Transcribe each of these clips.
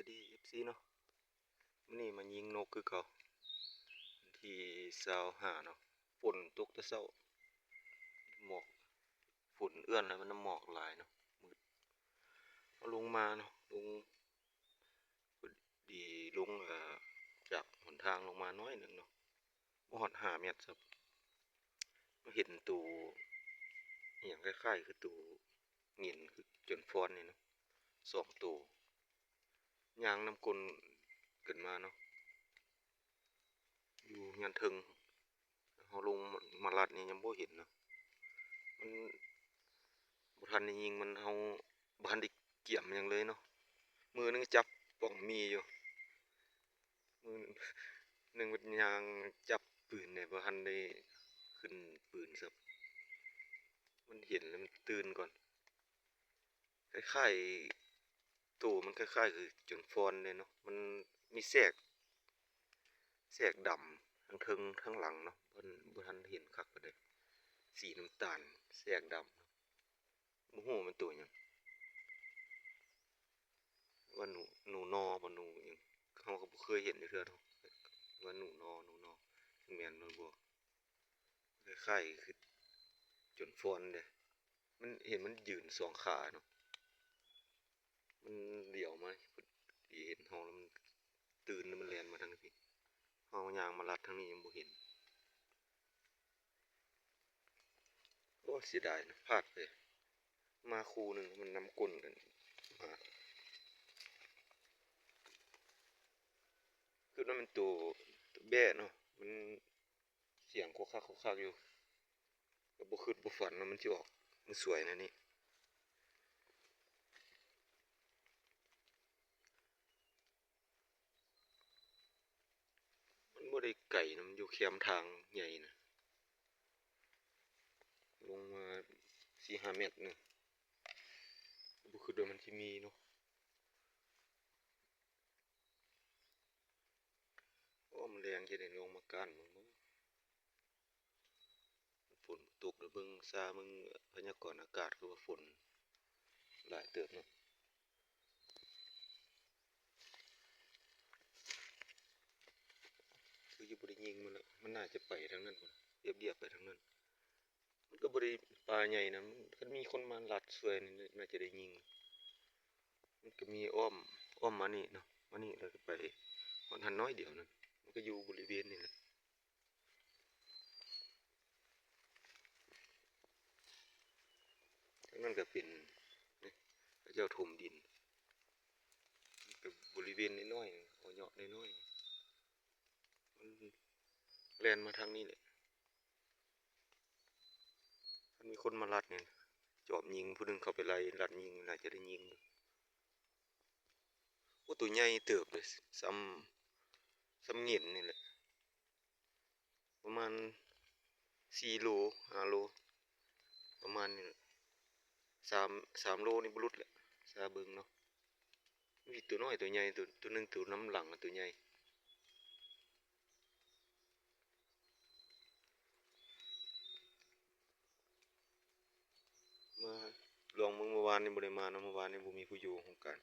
ດີ ເອັຟຊີ ເນາະ, ມື້ນີ້ມາຍິງນົກຄືເກົ່າ. ວັນທີຊາວຫ້າເນາະ, ຝົນຕົກແຕ່ເຊົ້າ, ໝອກ ຝົນເອື້ອນ ແລ້ວມັນນຳໝອກຫຼາຍເນາະ, ມືດ. ເຮົາລົງມາເນາະ, ລົງ ພໍດີລົງ ເອີ ຈາກຫົນທາງລົງມາໜ້ອຍໜຶ່ງເນາະ, ບໍ່ຮອດຫ້າແມັດຊ້ຳ, ມາເຫັນໂຕອີ່ຫຍັງຄ້າຍໆຄືໂຕເຫງັນ ຄືຈົນຟອນນີ້ເນາະ, ສອງໂຕ ຍ່າງນຳກົ້ນຂຶ້ນມາເນາະ, ຢູ່ເຮືອນເທິງ. ເຮົາລົງມາລັດນີ້ຍັງບໍ່ເຫັນເນາະ, ມັນບໍ່ທັນໄດ້ຍິງ ມັນ ເຮົາບໍ່ທັນໄດ້ກຽມຫຍັງເລີຍເນາະ. ມືໜຶ່ງຈັບປ່ອງໝີ່ຢູ່, ມືໜຶ່ງມັນຍ່າງຈັບປືນເດ້, ບໍ່ທັນໄດ້ຂຶ້ນປືນຊ້ຳ. ມັນເຫັນແລ້ວມັນຕື່ນກ່ອນ. ຄ້າຍໆ ໂຕມັນຄ້າຍໆຄືຈົນຟອນເດ້ເນາະ, ມັນມີແສກ ແສກດຳທັງເທິງທັງຫຼັງເນາະ, ເພິ່ນບໍ່ທັນເຫັນຄັກປານໃດ, ສີນ້ຳຕານແສກດຳ. ບໍ່ຮູ້ວ່າມັນໂຕຫຍັງ, ວ່າໜູ ໜູນໍ ບໍ່ ໜູຫຍັງ, ເຮົາກໍບໍ່ເຄີຍເຫັນຈັກເທື່ອເນາະ, ວ່າໜູນໍ ໜູນໍ ແມ່ນບໍ່ ບໍ່. ຄ້າຍໆຄືຈົນຟອນເດ້, ມັນເຫັນມັນຢືນສອງຂາເນາະ, ມັນຫຼຽວມາພໍດີເຫັນເຮົາແລ້ວມັນຕື່ນ ແລ້ວມັນແລ່ນມາທາງນີ້. ເຮົາຍ່າງມາລັດທາງນີ້ຍັງບໍ່ເຫັນ. ໂອ້ ເສຍດາຍນະ, ພາດໄປ. ມາຄູ່ໜຶ່ງ ມັນນຳກົ້ນກັນມາ, ຄືວ່າມັນໂຕ ໂຕແບ້ເນາະ, ມັນ ສຽງຄົກຄັກຄົກຄັກຢູ່, ກໍບໍ່ຄິດບໍ່ຝັນວ່າມັນຊິອອກມາສວຍແນວນີ້. ມັນບໍ່ໄດ້ໄກນະ, ມັນຢູ່ແຄມທາງໃຫຍ່ນະ, ລົງມາສີ່ຫ້າແມັດໜຶ່ງ, ບໍ່ຄິດວ່າມັນຊິມີເນາະ. ໂອ້ ມື້ແລງຈະໄດ້ລົງມາກ້ານເບິ່ງເນາະ, ຝົນຕົກແລ້ວເບິ່ງ ຊາເບິ່ງພະຍາກອນອາກາດ ຄືວ່າຝົນຫຼາຍເຕີບເນາະ, ຄືຊິບໍ່ໄດ້ຍິງມັນລະ, ມັນໜ້າຈະໄປທາງນັ້ນພຸ້ນ, ລຽບໆໄປທາງນັ້ນ. ມັນກໍບໍ່ໄດ້ປ່າໃຫຍ່ນະ, ມັນ ຄັນມີຄົນມາລັດຊ່ວຍນີ້ໜ້າຈະໄດ້ຍິງ. ມັນກໍມີອ້ອມ ອ້ອມມານີ້ເນາະ, ມານີ້ແລ້ວກໍໄປຮອດຫັ້ນໜ້ອຍດຽວໜຶ່ງ, ມັນກໍຢູ່ບໍລິເວນນີ້ແຫຼະ. ທາງນັ້ນກໍເປັນ ນີ້ ເຂົາເຈົ້າຖົມດິນ, ມັນກໍບໍລິເວນນ້ອຍໆ ເຫາະເຍາະນ້ອຍໆ, ມັນແລ່ນມາທາງນີ້ແຫຼະ. ຄັນມີຄົນມາລັດນີ້ ຈອບຍິງ ຜູ້ໜຶ່ງເຂົ້າໄປໄລ່ລັດຍິງ ໜ້າຈະໄດ້ຍິງ. ໂອ້ ໂຕໃຫຍ່ເຕີບເດ້, ສ່ຳ ສ່ຳເຫງັນນີ້ແຫຼະ, ປະມານສີ່ໂລ ຫ້າໂລ ປະມານນີ້ແຫຼະ, ສາມ ສາມໂລນີ້ບໍ່ຫຼຸດແຫຼະ ຊາເບິ່ງເນາະ. ມີໂຕນ້ອຍໂຕໃຫຍ່ ໂຕ ໂຕໜຶ່ງ ໂຕນຳຫຼັງໂຕໃຫຍ່. ມາລອງເບິ່ງ, ມື້ວານນີ້ບໍ່ໄດ້ມາເນາະ, ມື້ວານນີ້ບໍ່ມີຜູ້ຢູ່ໂຮງການ,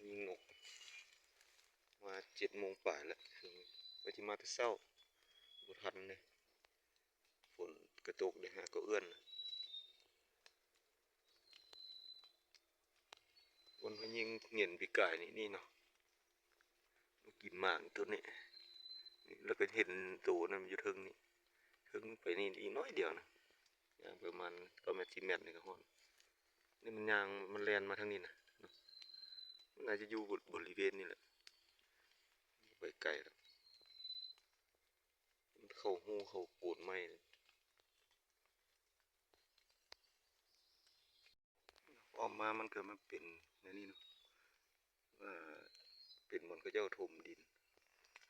ຍິງນົກ ມາເຈັດໂມງປາຍແລ້ວ, ວ່າຊິມາແຕ່ເຊົ້າ ບໍ່ທັນເດ້, ຝົນກະຕົກເດ້, ຫາກໍເອື້ອນ. ບ່ອນເຮົາຍິງເຫງັນປີກາຍນີ້ ນີ້ເນາະ, ມັນກິນໝາກໂຕນີ້, ແລ້ວກໍເຫັນໂຕນັ້ນຢູ່ເທິງນີ້, ເທິງໄປນີ້ອີກໜ້ອຍດຽວນະ, ຍ່າງປະມານເກົ້າແມັດ ສິບແມັດນີ້ກໍຮອດ. ນີ້ມັນຍ່າງ ມັນແລ່ນມາທາງນີ້ນະ, ມັນອາດຈະຢູ່ບໍລິເວນນີ້ແຫຼະ, ໄປໄກແລ້ວ. ມັນເຂົ້າຮູເຂົ້າໂກນໄມ້. ອອກມາມັນກໍມາເປັນແນວນີ້ເນາະ, ເປັນບ່ອນເຂົາເຈົ້າຖົມດິນ.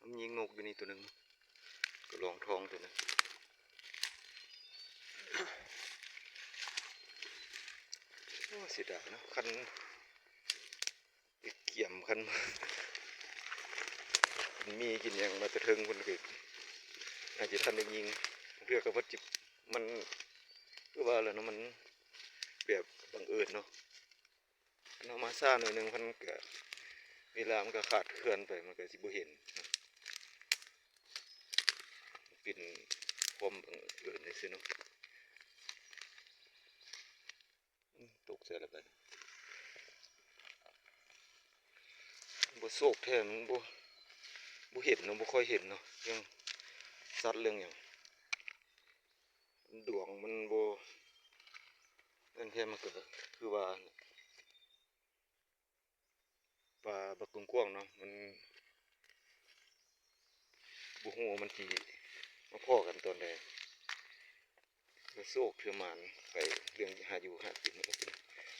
ມັນຍິງນົກຢູ່ນີ້ໂຕໜຶ່ງ, ກະລອງທອງໂຕໜຶ່ງ. ໂອ້ ເສຍດາຍເນາະ, ຄັນ ໄປກຽມຄັນ ມີກິນຫຍັງມາແຕ່ເທິງພຸ້ນກໍອາດຈະທັນໄດ້ຍິງ. ເທື່ອກໍເພິ່ນຊິ ມັນ ຄືວ່າແຫຼະເນາະ, ມັນແບບບັງເອີນເນາະ, ຄັນເຮົາມາຊ້າໜ້ອຍໜຶ່ງ ເພິ່ນກໍ ເວລາມັນກໍຂາດເຄື່ອນໄປ ມັນກໍຊິບໍ່ເຫັນເນາະ ເປັນຄວາມບັງເອີນຊື່ໆເນາະ. ອືມ ຕົກໃສ່ລະບາດນີ້ ບໍ່ໂຊກແທ້ ມັນບໍ່ ບໍ່ເຫັນເນາະ ບໍ່ຄ່ອຍເຫັນເນາະ ເລື່ອງສັດເລື່ອງຫຍັງ ດວງມັນບໍ່ນັ້ນແທ້ ມັນກໍຄືວ່າ ປ່າບັກກວ້າງໆເນາະ ມັນ ບໍ່ຮູ້ວ່າມັນຊິມາພໍ້ກັນຕອນໃດ ເທື່ອໂຊກເທື່ອໝານໄປ ເລື່ອງຫາຢູ່ຫາກິນ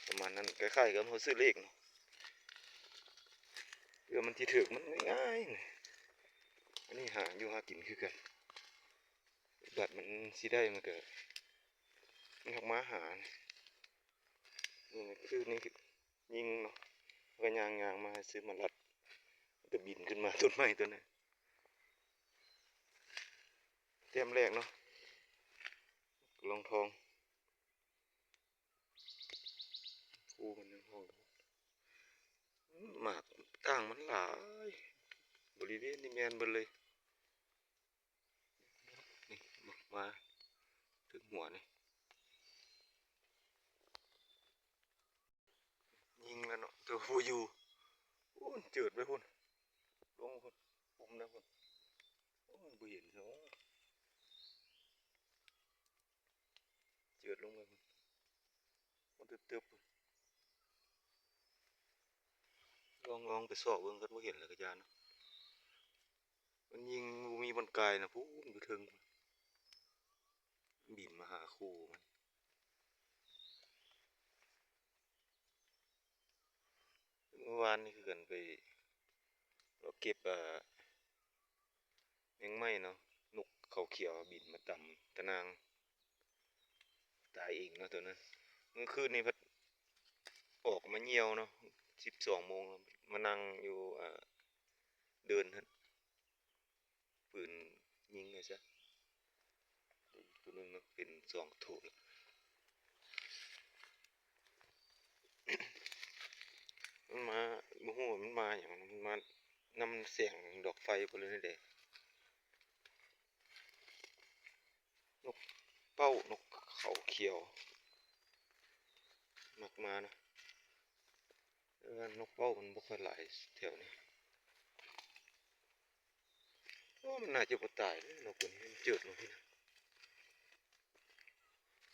ປະມານນັ້ນ ຄ້າຍໆກັບເຮົາຊື້ເລກເນາະ ເພື່ອມັນຊິຖືກ ມັນງ່າຍໆ ອັນນີ້ຫາຢູ່ຫາກິນຄືກັນ ບັດມັນຊິໄດ້ ມັນກໍ ມັນຮັກມາຫາ ນີ້ຄືນີ້ ຍິງເນາະ ກໍຍ່າງໆມາຊື້ມາລັດ ມັນກໍບິນຂຶ້ນມາຕົ້ນໄມ້ຕົ້ນນັ້ນ ແຕ້ມແລກເນາະ ລອງທອງ ຄູ່ມັນຍັງຮ້ອງ ໝາກຕ່າງມັນຫຼາຍ ບໍລິເວນນີ້ແມ່ນເບິດເລີຍ. ນີ້ມາເຖິງຫົວນີ້ ຍິງແລ້ວເນາະ ແຕ່ວ່າບໍ່ຢູ່ ໂອ້ ເຈີດໄປພຸ້ນ ລົງພຸ້ນ ປຸ້ມແລ້ວພຸ້ນ ໂອ້ ບໍ່ເຫັນຊະ ເຈີດລົງໄປພຸ້ນ ມັນຕຶບໆ ລອງ ລອງໄປຊອກເບິ່ງ ຄັນບໍ່ເຫັນແລ້ວກໍຢ່າເນາະ ມັນຍິງບໍ່ມີບ່ອນກາຍນະ ພຸ້ນຢູ່ເທິງ ບິນມາຫາຄູ່ມັນ ເມື່ອວານນີ້ຄືກັນ ໄປເລາະເກັບ ອ່າ ແມງໄມ້ເນາະ ນົກເຂົາຂຽວບິນມາຕຳຕະໜ່າງ ຕາຍເອງເນາະໂຕນັ້ນ ມື້ຄືນນີ້ພັດອອກມາຍ່ຽວເນາະ ສິບສອງໂມງ ມານັ່ງຢູ່ ອ່າ ເດີ່ນຫັ້ນ ປືນຍິງໃຫ້ຊະ ໂຕໜຶ່ງເນາະ ເປັນສອງໂຕແລ້ວ ມັນມາ ບໍ່ຮູ້ວ່າມັນມາຫຍັງ ມັນມານຳແສງດອກໄຟບໍ່ ຫຼືແນວໃດ ນົກເປົ້າ ນົກເຂົາຂຽວ ມັກມານະ ແຕ່ວ່ານົກເປົ້າມັນບໍ່ຄ່ອຍຫຼາຍແຖວນີ້ ໂອ້ ມັນໜ້າຈະບໍ່ຕາຍເດ້ ນົກໂຕນີ້ ມັນເຈີດລົງພີ້ນະ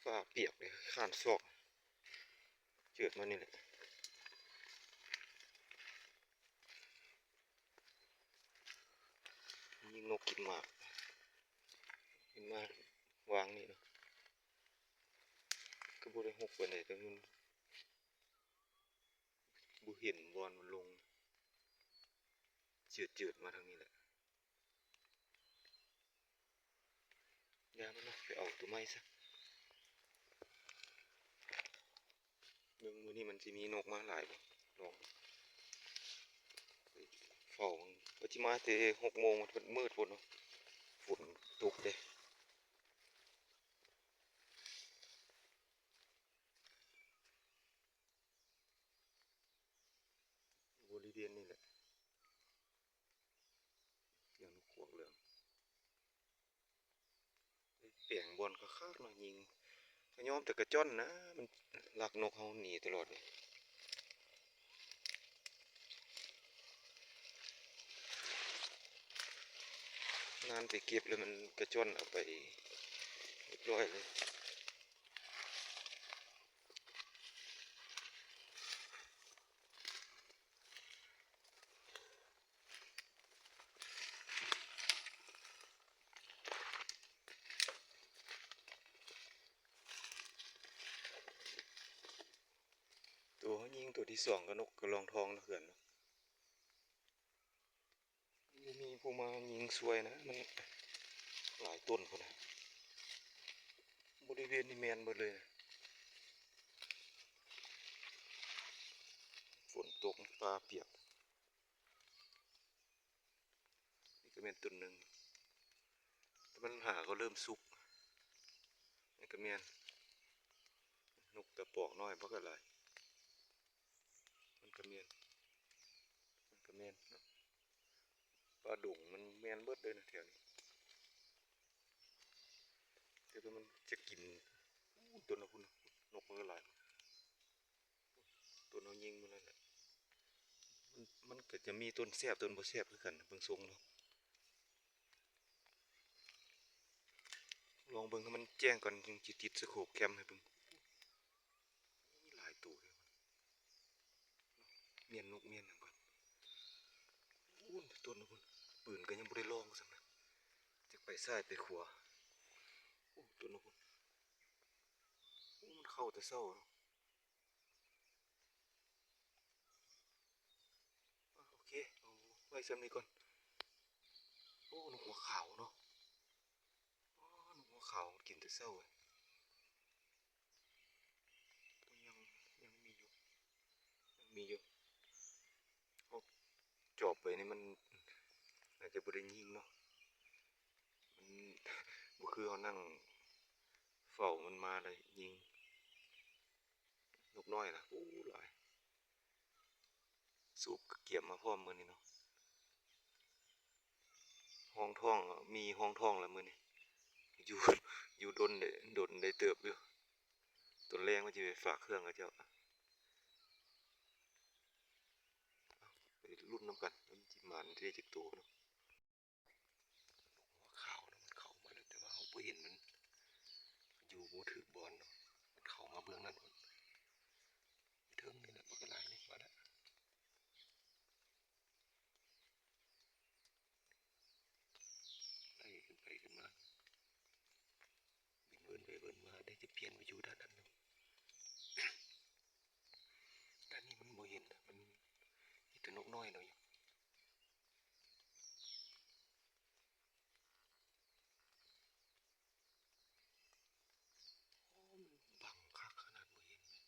ຟ້າປຽກເດ້ ຄານຊອກ ເຈີດມານີ້ແຫຼະ ຍິງນົກກິນໝາກ ເຫັນມາວາງນີ້ເນາະ ກໍບໍ່ໄດ້ຮົກປານໃດ ແຕ່ມັນບໍ່ເຫັນບ່ອນມັນລົງ ເຈີດໆມາທາງນີ້ແຫຼະ. ຢ່າມັນເນາະ ໄປເອົາໂຕໃໝ່ຊະ ເບິ່ງມື້ນີ້ມັນຊິມີນົກມາຫຼາຍບໍ່ ລອງເຝົ້າເບິ່ງ ວ່າຊິມາແຕ່ຫົກໂມງ ມັນມືດໂພດເນາະ ຝົນຕົກເດ້ ບໍລິເວນນີ້ແຫຼະ ສຽງນົກຂວາກເຫຼືອງ ໄປແປງບ່ອນຄັກໆເນາະ ຍິງ ກໍຍອມແຕ່ກະຈ້ອນນະ ມັນລັກນົກເຮົາໜີຕະຫຼອດນີ້ ນານໄປເກັບແລ້ວມັນກະຈ້ອນເອົາໄປຮຽບຮ້ອຍເລີຍ. ໂຕເຮົາຍິງໂຕທີສອງ ກໍນົກກະລອງທອງນະເພື່ອນເນາະ ບໍ່ມີຜູ້ມາຍິງຊ່ວຍນະ ມັນຫຼາຍຕົ້ນພຸ້ນນະ ບໍລິເວນນີ້ແມ່ນເບິດເລີຍ ຝົນຕົກ ຟ້າປຽກ. ນີ້ກໍແມ່ນຕົ້ນໜຶ່ງ ແຕ່ມັນຫາກໍເລີ່ມສຸກ ນີ້ກໍແມ່ນ ນົກກະປອກນ້ອຍບັກຫຼາຍ ມັນກໍແມ່ນ ມັນກໍແມ່ນ ມ່ນເນາະ ປ່າດົງມັນແມ່ນເບິດເລີຍນະແຖວນີ້ ແຕ່ວ່າມັນຈະກິນ ໂອ້ ຕົ້ນນະພຸ້ນ ນົກມັນກໍຫຼາຍ ຕົ້ນເຮົາຍິງໝົດແລ້ວແຫຼະ ມັນ ມັນກໍຈະມີຕົ້ນແຊບ ຕົ້ນບໍ່ແຊບຄືກັນ ເບິ່ງຊົງແລ້ວ ລອງເບິ່ງໃຫ້ມັນແຈ້ງກ່ອນ ຈຶ່ງຊິຕິດສະໂຄບແຄມໃຫ້ເບິ່ງ ມີຫຼາຍໂຕເດ້ ມ້ຽນນົກມ້ຽນຫຍັງກ່ອນ ໂອ້ ຕົ້ນນະພຸ້ນ ປືນກໍຍັງບໍ່ໄດ້ລອງຊ້ຳນະ ຈັກໄປຊ້າຍໄປຂວາ ໂອ້ ຕົ້ນນະພຸ້ນ ໂອ້ ມັນເຂົ້າແຕ່ເຊົ້າເນາະ ໂອເຄ ເອົາໄວ້ສ່ຳນີ້ກ່ອນ ໂອ້ ນົກຫົວຂາວເນາະ ອໍ ນົກຫົວຂາວກິນແຕ່ເຊົ້າເວີຍ ຍັງ ຍັງມີຢູ່ ຍັງມີຢູ່ ເຮົາຈອບໄປນີ້ມັນອາດຈະບໍ່ໄດ້ຍິງເນາະ ມັນບໍ່ຄືເຮົານັ່ງເຝົ້າ ມັນມາແລ້ວຍິງ ນົກນ້ອຍນະ ໂອ້ ຫຼາຍ ສູບກະກຽມມາພ້ອມມື້ນີ້ເນາະ ຮອງທ້ອງ ມີຮອງທ້ອງແລ້ວມື້ນີ້ ຢູ່ ຢູ່ດົນໄດ້ ດົນໄດ້ເຕີບຢູ່ ຕອນແລງວ່າຊິໄປຝາກເຄື່ອງເຂົາເຈົ້າ ໄປລຸ້ນນຳກັນ ມັນຊິໝານໄດ້ຈັກໂຕເນາະ. ນົກຫົວຂາວນະ ມັນເຂົ້າມາແລ້ວ ແຕ່ວ່າເຮົາບໍ່ເຫັນມັນ ຢູ່ບໍ່ຖືກບ່ອນເນາະ ມັນເຂົ້າມາເບື້ອງນັ້ນພຸ້ນ ເທິງນີ້ແຫຼະ ບັກຫຼາຍນີ້ ມາແລ້ວ ໄລ່ຂຶ້ນໄປຂຶ້ນມາ ບິນເວີນໄປເວີນມາ ໄດ້ຈະປ່ຽນໄປຢູ່ດ້ານນັ້ນເນາະ ດ້ານນີ້ມັນບໍ່ເຫັນນະ ມັນມີແຕ່ນົກນ້ອຍເນາະ ໂອ້ ມັນບັງຄັກຂະໜາດບໍ່ເຫັນເລີຍ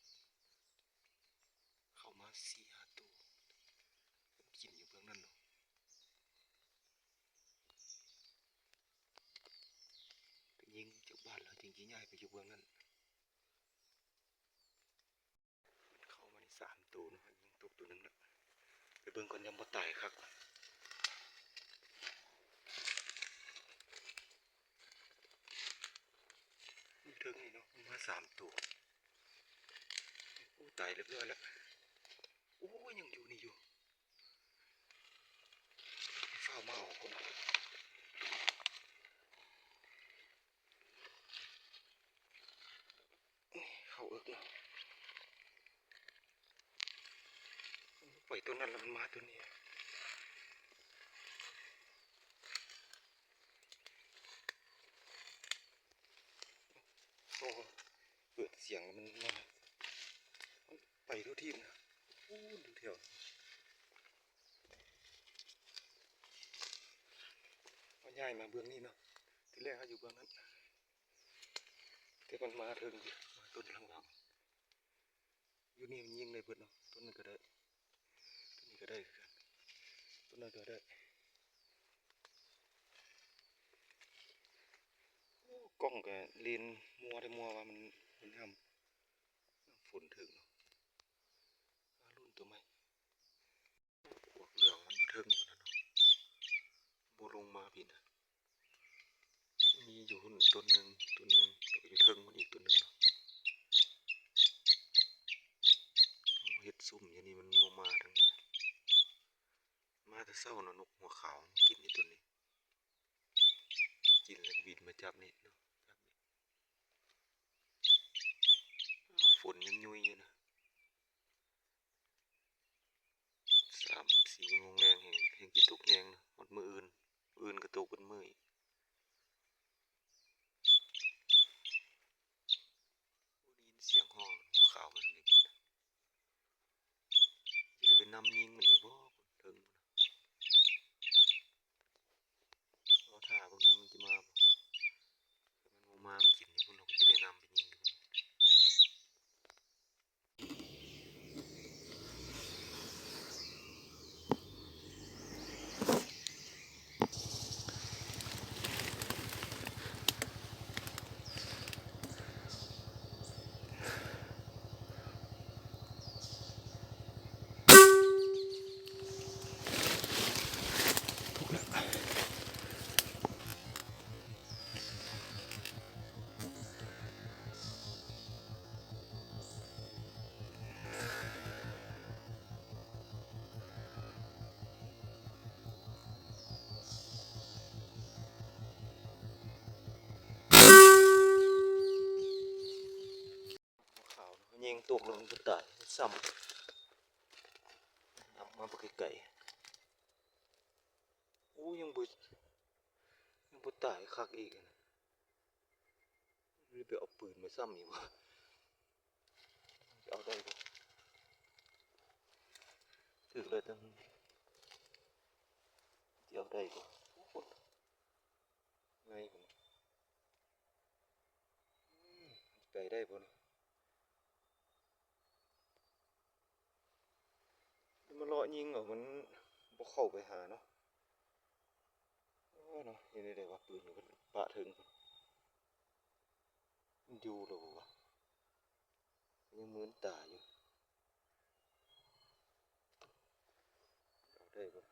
ເຂົ້າມາສີ່ຫ້າໂຕ ມັນກິນຢູ່ເບື້ອງນັ້ນເນາະ ໄປຍິງຈັກບາດແລ້ວຈຶ່ງຊິຍ້າຍໄປຢູ່ເບື້ອງນັ້ນ. ມັນເຂົ້າມານີ້ສາມໂຕເນາະ ຍິງຕົກໂຕໜຶ່ງລະ ໄປເບິ່ງກ່ອນ ຍັງບໍ່ຕາຍຄັກ ຢູ່ເທິງນີ້ເນາະ ມັນມາສາມໂຕ ໂອ້ ຕາຍຮຽບຮ້ອຍລະ ໂອ້ ຍັງຢູ່ນີ້ຢູ່ ຟ້າວມາເອົາຄົນ ເຂົ້າເອິກເນາະ ໄປຕົວນັ້ນລະ ມັນມາຕົວນີ້ ໂອ້ ເປີດສຽງລະ ມັນມາ ໄປທົ່ວທີບນະ ໂອ້ ຢູ່ແຖວ ເຮົາຍ້າຍມາເບື້ອງນີ້ເນາະ ທີແລກເຮົາຢູ່ເບື້ອງນັ້ນ ແຕ່ມັນມາເທິງຢູ່ ມາຕົ້ນຫຼັງໆ ຢູ່ນີ້ມັນຍິງໄດ້ເບິດເນາະ ຕົ້ນນັ້ນກໍໄດ້ ຕົ້ນນີ້ກໍໄດ້ຄືກັນ ຕົ້ນນັ້ນກໍໄດ້ ໂອ້ ກ້ອງກໍເລນມົວແທ້ ມົວວ່າມັນ ມັນຍາມ ຍາມຝົນຖືກເນາະ ມາລຸ້ນຕົວໃໝ່ ພວກເຫຼືອງມັນຢູ່ເທິງພຸ້ນນະເນາະ ບໍ່ລົງມາພີ້ນະ ມີຢູ່ພຸ້ນຕົນໜຶ່ງ ຕົນໜຶ່ງ ແລ້ວກໍຢູ່ເທິງພຸ້ນອີກຕົນໜຶ່ງເນາະ ເຮັດຊຸ່ມຢູ່ນີ້ ມັນບໍ່ມາທາງນີ້ ມາແຕ່ເຊົ້າເນາະ ນົກຫົວຂາວມັນກິນຢູ່ຕົ້ນນີ້ ກິນແລ້ວກໍບິນມາຈັບນີ້ເນາະ ຈັບນີ້ ຝົນຍັງຍຸຍຢູ່ນະ ສາມສີ່ໂມງແລງແຮ່ງ ແຮ່ງຊິຕົກແຮງນະ ຮອດມື້ອື່ນ ມື້ອື່ນກໍຕົກເບິດມື້ອີກ ໄດ້ຍິນສຽງຮ້ອງ ຫົວຂາວມັນນີ້ເບິດ ຊິໄດ້ໄປນຳຍິງມັນອີກບໍ່ ເທິງພຸ້ນນະ ລໍຖ້າເບິ່ງວ່າມັນຊິມາບໍ່ ຖ້າມັນບໍ່ມາ ມັນກິນຢູ່ພຸ້ນ ເຮົາກໍຊິໄດ້ນຳໄປຍິງຢູ່ພຸ້ນ. ກແລ້ວມັນບໍ່ຕາຍຊ້ຳ. ນຳມາເບິ່ງໃກ້ໆ. ໂອ້ ຍັງບໍ່ ຍັງບໍ່ຕາຍຄັກອີກ. ຫຼືໄປເອົາປືນມາຊ້ຳອີກບໍ່? ຈະເອົາໄດ້ບໍ່? ຖືກແລ້ວ ຈະເອົາໄດ້ບໍ່? ໂອ້ ໄງພຸ້ນນະ. ອືມ ໄປໄດ້ບໍ່ນະ? ມາເລາະຍິງເອົາ ມັນບໍ່ເຂົ້າໄປຫາເນາະ. ໂອ້ເນາະ ເຮັດແນວໃດວະ? ປືນຢູ່ປະເທິງພຸ້ນ. ມັນຢູ່ແລ້ວບໍ່ວະ? ຍັງມືນຕາຢູ່. ເອົາໄດ້ບໍ່?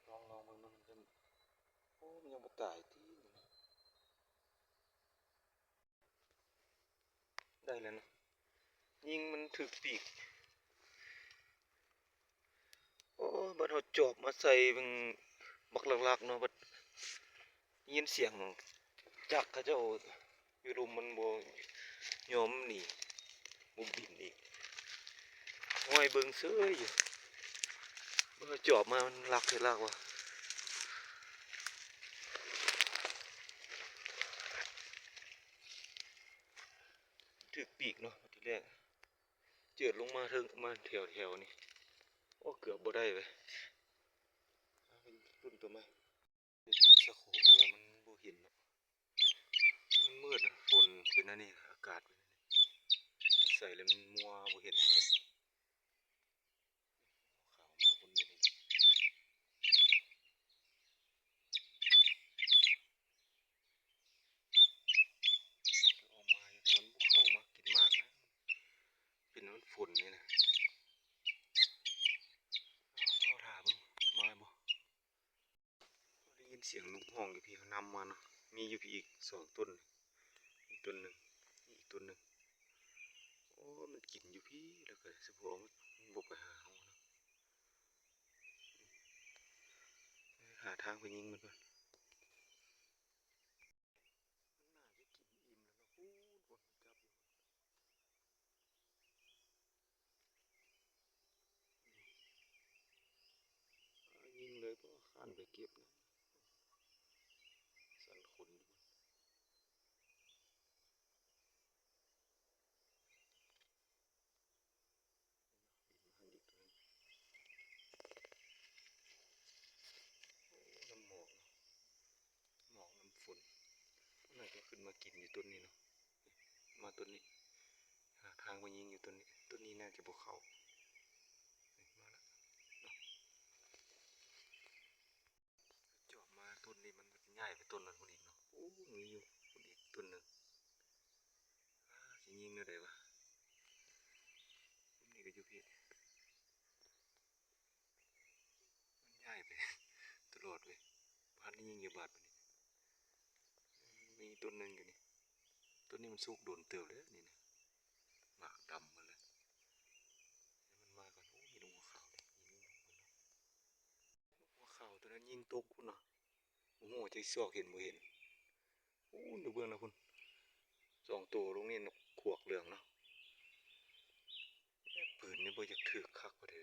ລອງ ລອງເບິ່ງເນາະ. ມັນຈະ ໂອ້ ມັນຍັງບໍ່ຕາຍຕິ. ໄດ້ແລ້ວເນາະ. ຍິງມັນຖືກປີກ. ໂອ້ ບັດເຮົາຈອບມາໃສ່ເບິ່ງບັກຫຼັກໆເນາະ, ບັດ ໄດ້ຍິນສຽງຈັກເຂົາເຈົ້າຢູ່ລຸ່ມ ມັນບໍ່ຍອມໜີ ບໍ່ບິນອີກ. ຫ້ອຍເບິ່ງເສີຍຢູ່. ເບິ່ງ ເຮົາຈອບມາ ມັນລັກເຮັດລັກວ່າ. ຖືກປີກເນາະ ທີແລກ. ເຈີດລົງມາເທິງ ມາແຖວໆນີ້. ໂອ້ ເກືອບບໍ່ໄດ້ເວີຍ. ລຸ້ນໂຕໃໝ່. ເຮັດປົດສະໂຄແລ້ວມັນບໍ່ເຫັນເນາະ. ມັນມືດ ຝົນເປັນອັນນີ້ ອາກາດເປັນອັນນີ້ ໃສ່ແລ້ວມັນມົວ ບໍ່ເຫັນເລີຍ. ຂາວມາຄົນນີ້ ອອກມາຢູ່ ແຕ່ມັນບໍ່ເຂົ້າມາກິນໝາກນະ. ເປັນມັນຝົນນີ້ນະ. ລໍຖ້າເບິ່ງ ມາບໍ່. ໄດ້ຍິນສຽງນົກຮ້ອງຢູ່ພີ້ ນຳມາເນາະ. ມີຢູ່ພີ້ອີກສອງຕົນ ອີກຕົນໜຶ່ງ ອີກຕົນໜຶ່ງ. ໂອ້ ມັນກິນຢູ່ພີ້ ແລ້ວກໍສະໂພກມັນບົກໄປຫາເຮົາເນາະ. ຫາທາງໄປຍິງມັນກ່ອນ. ມັນໜ້າຈະກິນອີ່ມແລ້ວເນາະ. ພຸ້ນ ພຸ້ນ ຈັບຢູ່. ຍິງເລີຍ ບໍ່ຄ້ານໄປເກັບນະ. ສັນຂົນຢູ່. ບິນມາຫັ້ນອີກຕົວໜຶ່ງ. ໂອ້ ນຳໝອກເນາະ. ໝອກນຳຝົນ. ມັນໜ້າຈະຂຶ້ນມາກິນຢູ່ຕົ້ນນີ້ເນາະ. ມາຕົ້ນນີ້ ຫາທາງໄປຍິງຢູ່ຕົ້ນນີ້. ຕົ້ນນີ້ໜ້າຈະບໍ່ເຂົ້າ. ມາລະເນາະ. ຈອບມາຕົ້ນນີ້ ມັນຈະຍ້າຍໄປຕົ້ນນັ້ນພຸ້ນອີກເນາະ. ໂອ້ ມີຢູ່ພຸ້ນອີກຕົ້ນໜຶ່ງ. ອາ ຊິຍິງແນວໃດວະ? ນີ້ກໍຢູ່ພີ້. ມັນຍ້າຍໄປຕະຫຼອດເວີຍ. ບໍ່ທັນໄດ້ຍິງຈັກບາດບາດນີ້. ມີຕົ້ນໜຶ່ງຢູ່ນີ້. ຕົ້ນນີ້ມັນສຸກດົນເຕີບແລ້ວນີ້ນະ. ໝາກດຳໝົດແລ້ວ. ໃຫ້ມັນມາກ່ອນ. ໂອ້ ມີນົກຫົວຂາວເດ້. ຍິງນົກເພິ່ນເນາະ. ນົກຫົວຂາວຕົວນັ້ນຍິງຕົກພຸ້ນນະ. ບໍ່ຮູ້ວ່າຈະຊອກເຫັນບໍ່ເຫັນ. ໂອ້ ຢູ່ເບື້ອງໜ້າພຸ້ນ ສອງໂຕ. ລົງນີ້ນົກຂວາກເຫຼືອງເນາະ. ແຕ່ປືນນີ້ບໍ່ຢາກຖືກຄັກປານໃດ.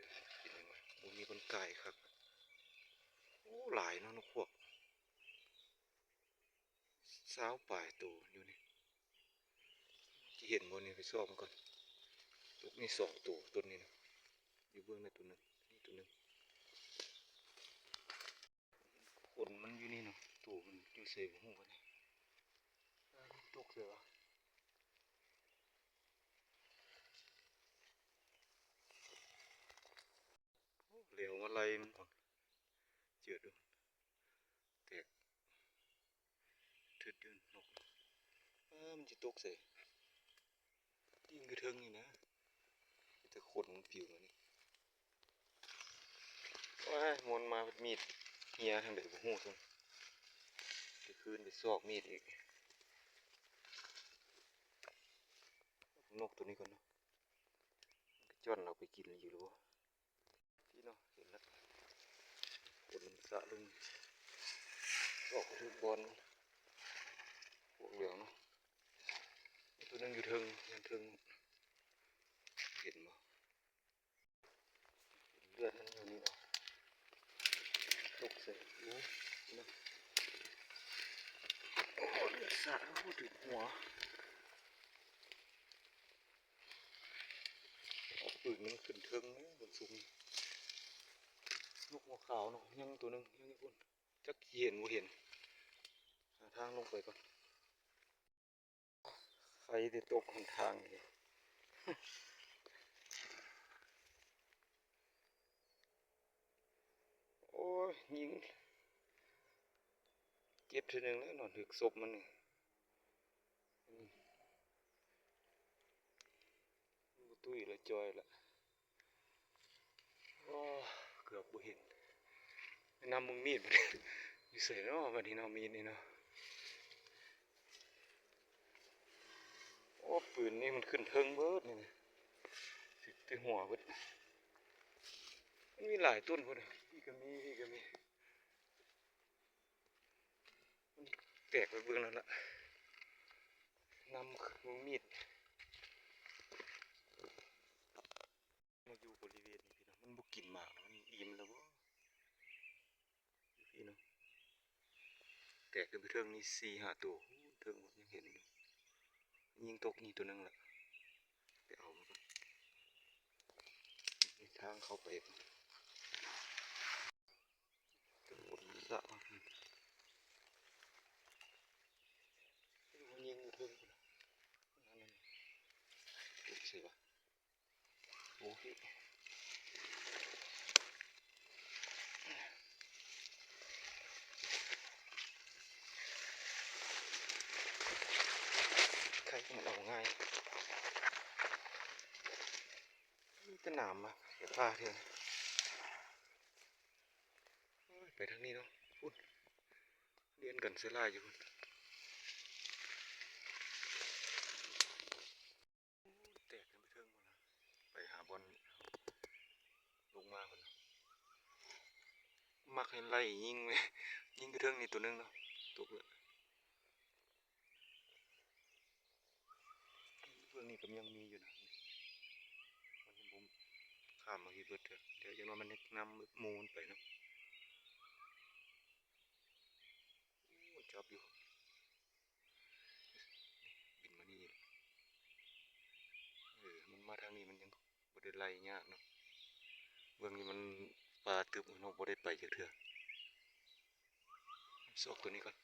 ເປັນຫຍັງວະ? ບໍ່ມີຄົນກາຍຄັກ. ໂອ້ ຫຼາຍເນາະ ນົກຂວາກ. ຊາວປາຍໂຕຢູ່ນີ້. ຊິເຫັນບໍ່ນີ້? ໄປຊອກມັນກ່ອນ. ຕົກນີ້ສອງໂຕ ຕົ້ນນີ້ນະ. ຢູ່ເບື້ອງໃນໂຕໜຶ່ງ ນີ້ໂຕໜຶ່ງ. ຂົນມັນຢູ່ນີ້ເນາະ. ໂຕມັນຢູ່ໃສບໍ່ຮູ້ບັດນີ້. ຕົກໃສວະ? ໂອ້ ແລ້ວມາໄລ່ມັນກ່ອນ. ເຈີດ ແຕກທຶດຢູ່ນົກ. ເອີ ມັນຊິຕົກໃສ? ຕີນກະເທິງນີ້ນະ. ມີແຕ່ຂົນມັນປິວມານີ້. ໂອ້ຍ ມັນມາມີດເຫຍທາງໃດບໍ່ຮູ້ຊັ້ນ. ໄປຄືນໄປຊອກມີດອີກ. ນົກໂຕນີ້ກ່ອນເນາະ. ມັນກະຈ້ອນເອົາໄປກິນຢູ່ຫຼືບໍ່? ພີ້ເນາະ ເຫັນແລ້ວ. ຄົນສະລົງ. ອອກໄປຖືກບ່ອນ ພວກເຫຼືອງເນາະ. ຕົວໜຶ່ງຢູ່ເທິງ ຢູ່ເທິງ ເຫັນບໍ່? ເລືອດມັນຢູ່ນີ້ເນາະ ຕົກໃສ່ ໂອ້ຍ ເນາະ ໂອ້ຍ ສາດ ໂອ້ຍ ຖືກຫົວ. ເອົາປືນມັນຂຶ້ນເທິງເນາະ ມັນສູງ. ນົກຫົວຂາວເນາະ ຍັງຕົວໜຶ່ງ ຍັງຢູ່ພຸ້ນ ຈັກຊິເຫັນບໍ່ເຫັນ. ຫາທາງລົງໄປກ່ອນ. ໄຄແຕ່ຕົກຫົນທາງນີ້. ໂອ້ຍ ຍິງເຈັບເທື່ອໜຶ່ງແລ້ວເນາະ ຖືກສົບມັນນີ້. ອືມ ບໍ່ຕຸ້ຍລະ ຈ່ອຍລະ. ໂອ້ ເກືອບບໍ່ເຫັນ. ນຳເບິ່ງມີດ ຢູ່ໃສເນາະ ບັດນີ້ເນາະ ມີດນີ້ເນາະ. ໂອ້ ປືນນີ້ມັນຂຶ້ນເທິງເບິດນີ້ນະ ຖືກແຕ່ຫົວເບິດ. ມັນມີຫຼາຍຕົ້ນພຸ້ນ ພີ້ກະມີ ພີ້ກະມີ. ມັນແຕກໄປເບິ່ງນັ້ນລະ ນຳເບິ່ງມີດ. ມາຢູ່ບໍລິເວນນີ້ພີ່ນ້ອງ ມັນບໍ່ກິນໝາກ ມັນອີ່ມແລ້ວບໍ່? ຢູ່ພີ້ເນາະ ແຕກຂຶ້ນໄປເທິງນີ້ສີ່ຫ້າໂຕ ເທິງພຸ້ນຍັງເຫັນຢູ່. ຍິງຕົກນີ້ໂຕໜຶ່ງລະ ໄປເອົາມາກ່ອນ. ມີທາງເຂົ້າໄປ ສະ ມັນຍິງຢູ່ເທິງພຸ້ນນະ ນັ້ນ ໃສວະ? ໂອ້ຍ ໃຄມັນເອົາງ່າຍ ມີແຕ່ໜາມມາ ຢ່າພາເທື່ອ. ໂອ້ຍ ໄປທາງນີ້ເນາະ ພຸ້ນ ລຽນກັນໃສ່ຫຼາຍຢູ່ພຸ້ນ. ແຕກຂຶ້ນໄປເທິງພຸ້ນນະ ໄປຫາບ່ອນລົງມາພຸ້ນນະ. ມັກໃຫ້ໄລ່ຍິງເລີຍ ຍິງຢູ່ເທິງນີ້ໂຕໜຶ່ງເນາະ ຕົກເລີຍ. ເບື້ອງນີ້ກໍຍັງມີຢູ່ນະ ມັນຍັງບໍ່ຂ້າມມາພີ້ເບິດເທື່ອ. ດຽວຈັກໜ້ອຍມັນນຳໝູ່ມັນໄປເນາະ. ໂອ້ ມັນຈັບຢູ່ ບິນມານີ້. ເອີ ມັນມາທາງນີ້ ມັນຍັງບໍ່ໄດ້ໄລ່ຍາກເນາະ. ເບື້ອງນີ້ມັນປ່າຕຶບເນາະ ບໍ່ໄດ້ໄປຈັກເທື່ອ. ຊອກຕົວນີ້ກ່ອນ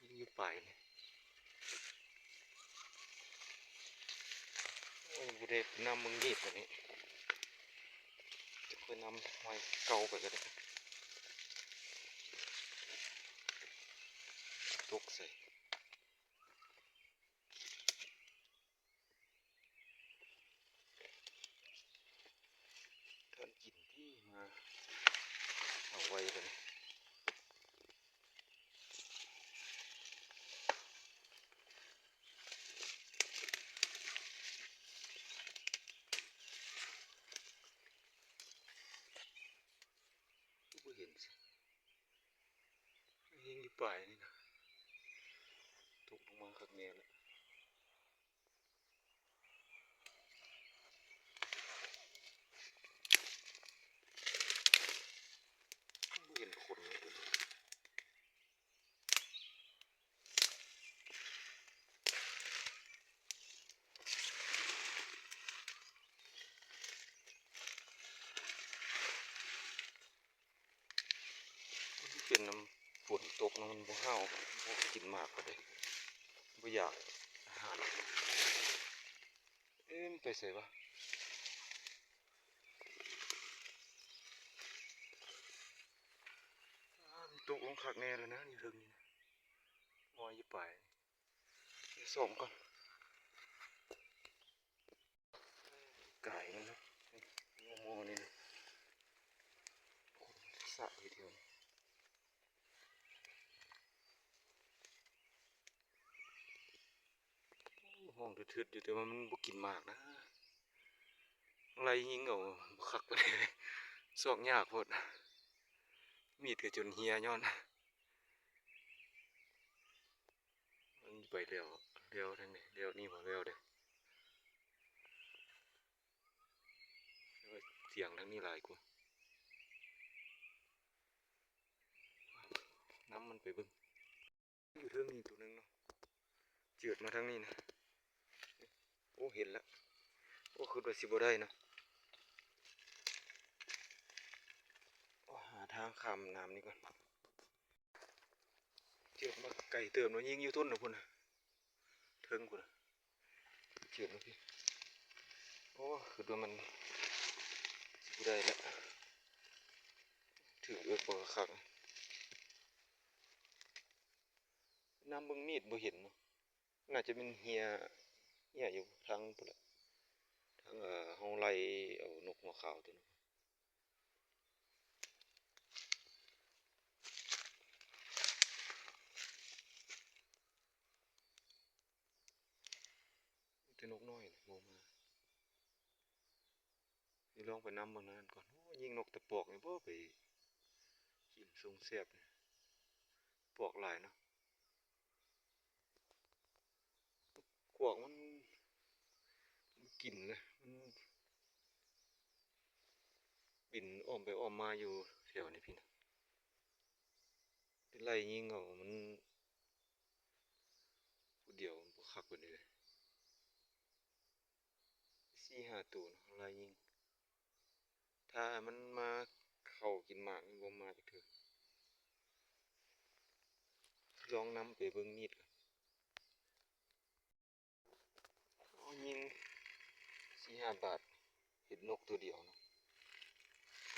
ຍິງຢູ່ປາຍນີ້. ໂອ້ຍ ບໍ່ໄດ້ນຳເບິ່ງມີດຕົວນີ້ ຈະຄ່ອຍນຳໄມ້ເກົ່າໄປກໍໄດ້. ຕົກໃສ່ ທ່ານກິນທີ່ມາ ເອົາໄວ້ບັດນີ້. ຄືບໍ່ເຫັນ ຍິງຢູ່ປາຍນີ້ນະ ຕົກລົງມາຄັກແນ່ແລ້ວ. ບໍ່ເຫັນຄົນເລີຍ. ມັນເປັນນຳຝົນຕົກເນາະ ມັນບໍ່ຫ້າວ ບໍ່ກິນໝາກປານໃດ ບໍ່ຢາກອາຫານ. ເອີ ມັນໄປໃສວະ? ອາ ມັນຕົກລົງຄັກແນ່ແລ້ວນະ ຢູ່ເທິງນີ້ນະ ງອຍຢູ່ປາຍ. ໄປສ່ອງກ່ອນ ກາຍມັນເນາະ ງໍໆ ນີ້ນະ ສະຢູ່ແຖວນີ້. ໂອ້ ຮ້ອງທຶດໆ ຢູ່ ແຕ່ວ່າມັນບໍ່ກິນໝາກນະ ໄລ່ຍິງເອົາ ບໍ່ຄັກປານໃດ. ຊອກຍາກໂພດ ມີດກໍຈົນເຫ່ຍຍ້ອນ ມັນໄປແລ້ວ ແລ້ວທາງນີ້ ແລ້ວນີ້ບໍ່ແລ້ວເດ້ ສຽງທາງນີ້ຫຼາຍກວ່າ ນຳມັນໄປເບິ່ງ. ຢູ່ເທິງນີ້ໂຕໜຶ່ງເນາະ ເຈີດມາທາງນີ້ນະ ໂອ້ ເຫັນລະ ໂອ້ ຄິດວ່າຊິບໍ່ໄດ້ເນາະ ໂອ້ ຫາທາງຂ້າມນ້ຳນີ້ກ່ອນ ເຈີດມາໄກເຕີບເນາະ ຍິງຢູ່ຕົ້ນນະພຸ້ນນະ ເທິງພຸ້ນນະ ເຈີດມາພີ້ ໂອ້ ຄິດວ່າມັນຊິບໍ່ໄດ້ລະ ຖືກເອິກບໍ່ຄັກ ນຳເບິ່ງມີດບໍ່ເຫັນເນາະ ໜ້າຈະແມ່ນເຫ່ຍ ເຫ່ຍຢູ່ທາງພຸ້ນລະ ທາງ ເອີ ເຮົາໄລ່ເອົານົກຫົວຂາວຕົວນັ້ນ ມີແຕ່ນົກນ້ອຍນີ້ບໍ່ມາ. ຊິລອງໄປນຳເບິ່ງນັ້ນກ່ອນ. ໂອ້ ຍິງນົກຕາປອກນີ້ບໍ່ໄປກິນ ຊົງແຊບນີ້ ປອກຫຼາຍເນາະ. ກວາງມັນ ມັນກິນເລີຍ ມັນບິນອ້ອມໄປອ້ອມມາຢູ່ແຖວນີ້ພີ້ນະ. ໄປໄລ່ຍິງເອົາ ມັນ ຜູ້ດຽວມັນບໍ່ຄັກປານໃດເລີຍ. ສີ່ຫ້າໂຕນະ ໄລ່ຍິງ ຖ້າມັນມາເຂົ້າກິນໝາກ ມັນບໍ່ມາຈັກເທື່ອ. ລອງນຳໄປເບິ່ງມີດກ່ອນ. ໂອ້ ຍິງສີ່ຫ້າບາດ ເຫັນນົກໂຕດຽວເນາະ.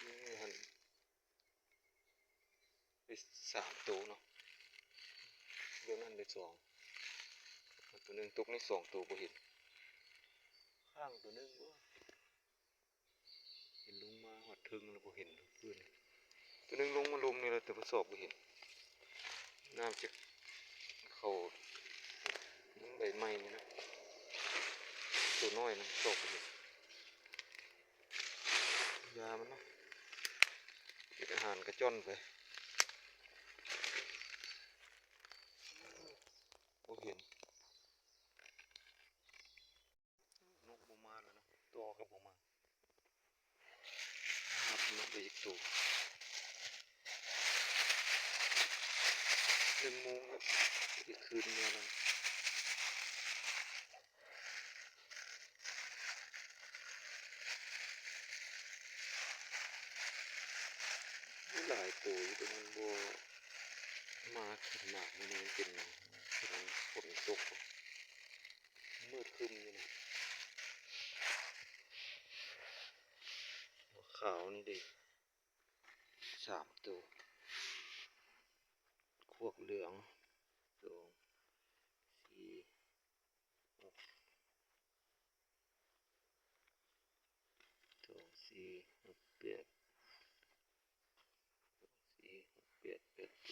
ຍິງຢູ່ຫັ້ນ ໄດ້ສາມໂຕເນາະ ດຽວນັ້ນໄດ້ສອງ ໂຕໜຶ່ງຕົກໃນສອງໂຕບໍ່ເຫັນ ຂ້າງໂຕໜຶ່ງບໍ່ເຫັນ ລົງມາຮອດເທິງແລ້ວບໍ່ເຫັນ ໂຕໜຶ່ງລົງມາລຸ່ມນີ້ແລ້ວ ແຕ່ວ່າຊອກບໍ່ເຫັນ ນ້ຳຈະເຂົ້າ ໃບໄມ້ນີ້ນະ ໂຕນ້ອຍນະ ຊອກບໍ່ເຫັນ. ຢາມັນເນາະ ເປັນອາຫານກະຈ້ອນໄປ ບໍ່ເຫັນ ນົກບໍ່ມາແລ້ວເນາະ ຕໍ່ກໍບໍ່ມາ ຮັບນົກໄປອີກໂຕ ໜຶ່ງໂມງແລ້ວ ໄປຄືນເມືອແລ້ວ. ຫຼາຍໂຕຢູ່ ແຕ່ມັນບໍ່ມາຂຶ້ນມາກ ມື້ນີ້ມັນເປັນຫຍັງ ມັນຝົນຕົກ ມືດຄຶ້ມຢູ່ນີ້. ຂາວນີ້ເດ້ ສາມໂຕ ຄວກເຫຼືອງ ສອງ ສີ່ ຫົກ ສອງ ສີ່ ຫົກ ແປດ ສອງ ສີ່ ຫົກ ແປດ ແປດໂຕ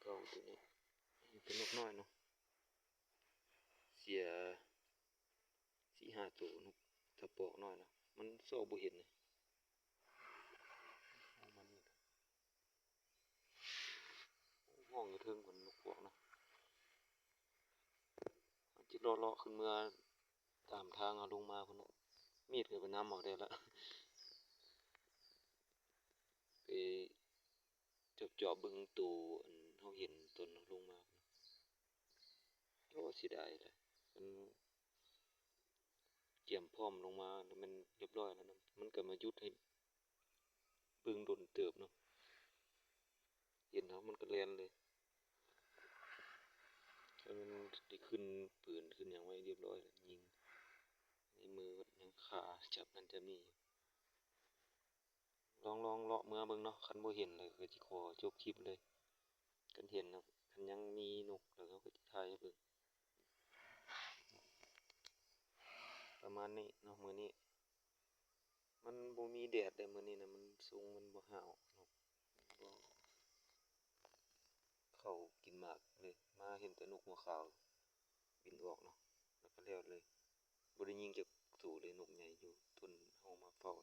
ເກົ້າໂຕນີ້ ເປັນນົກນ້ອຍເນາະ ເສຍສີ່ຫ້າໂຕ ນົກຕາປອກນ້ອຍເນາະ ມັນຊອກບໍ່ເຫັນເລີຍ. ຮ້ອງຢູ່ເທິງພຸ້ນ ນົກພວກເນາະ ເຮົາຊິເລາະໆຂຶ້ນເມືອຕາມທາງເຮົາລົງມາພຸ້ນເນາະ ມີດກໍໄປນຳເອົາໄດ້ລະ ໄປຈອບໆເບິ່ງໂຕ ອັນເຮົາເຫັນຕອນເຮົາລົງມາພຸ້ນ. ໂອ້ ເສຍດາຍເລີຍ ຄັນ ກຽມພ້ອມລົງມາແລ້ວ ມັນລຽບຮ້ອຍແລ້ວນະ ມັນກໍມາຢຸດໃຫ້ເບິ່ງດົນເຕີບເນາະ ເຫັນເຮົາມັນກໍແລ່ນເລີຍ ຄັນມັນໄດ້ຂຶ້ນປືນຂຶ້ນຫຍັງໄວ້ລຽບຮ້ອຍແລ້ວ ຍິງໃນມື ຍັງຄາຈັບນັ້ນຈັບນີ້ຢູ່. ລອງ ລອງເລາະເມືອເບິ່ງເນາະ ຄັນບໍ່ເຫັນແລ້ວກໍຊິຂໍຈົບຄລິບເລີຍ ຄັນເຫັນນະ ຄັນຍັງມີນົກແລ້ວເຮົາກໍຊິຖ່າຍໃຫ້ເບິ່ງ ປະມານນີ້ເນາະ ມື້ນີ້ ມັນບໍ່ມີແດດເດ້ ມື້ນີ້ນະ ມັນ ຊົງມັນບໍ່ຫ້າວ ນົກບໍ່ເຂົ້າກິນໝາກເລີຍ ມາເຫັນແຕ່ນົກຫົວຂາວບິນອອກເນາະ ແລ້ວກໍແລ້ວເລີຍ ບໍ່ໄດ້ຍິງຈັກໂຕເລີຍ ນົກໃຫຍ່ຢູ່ຕົ້ນເຮົາມາເຝົ້າ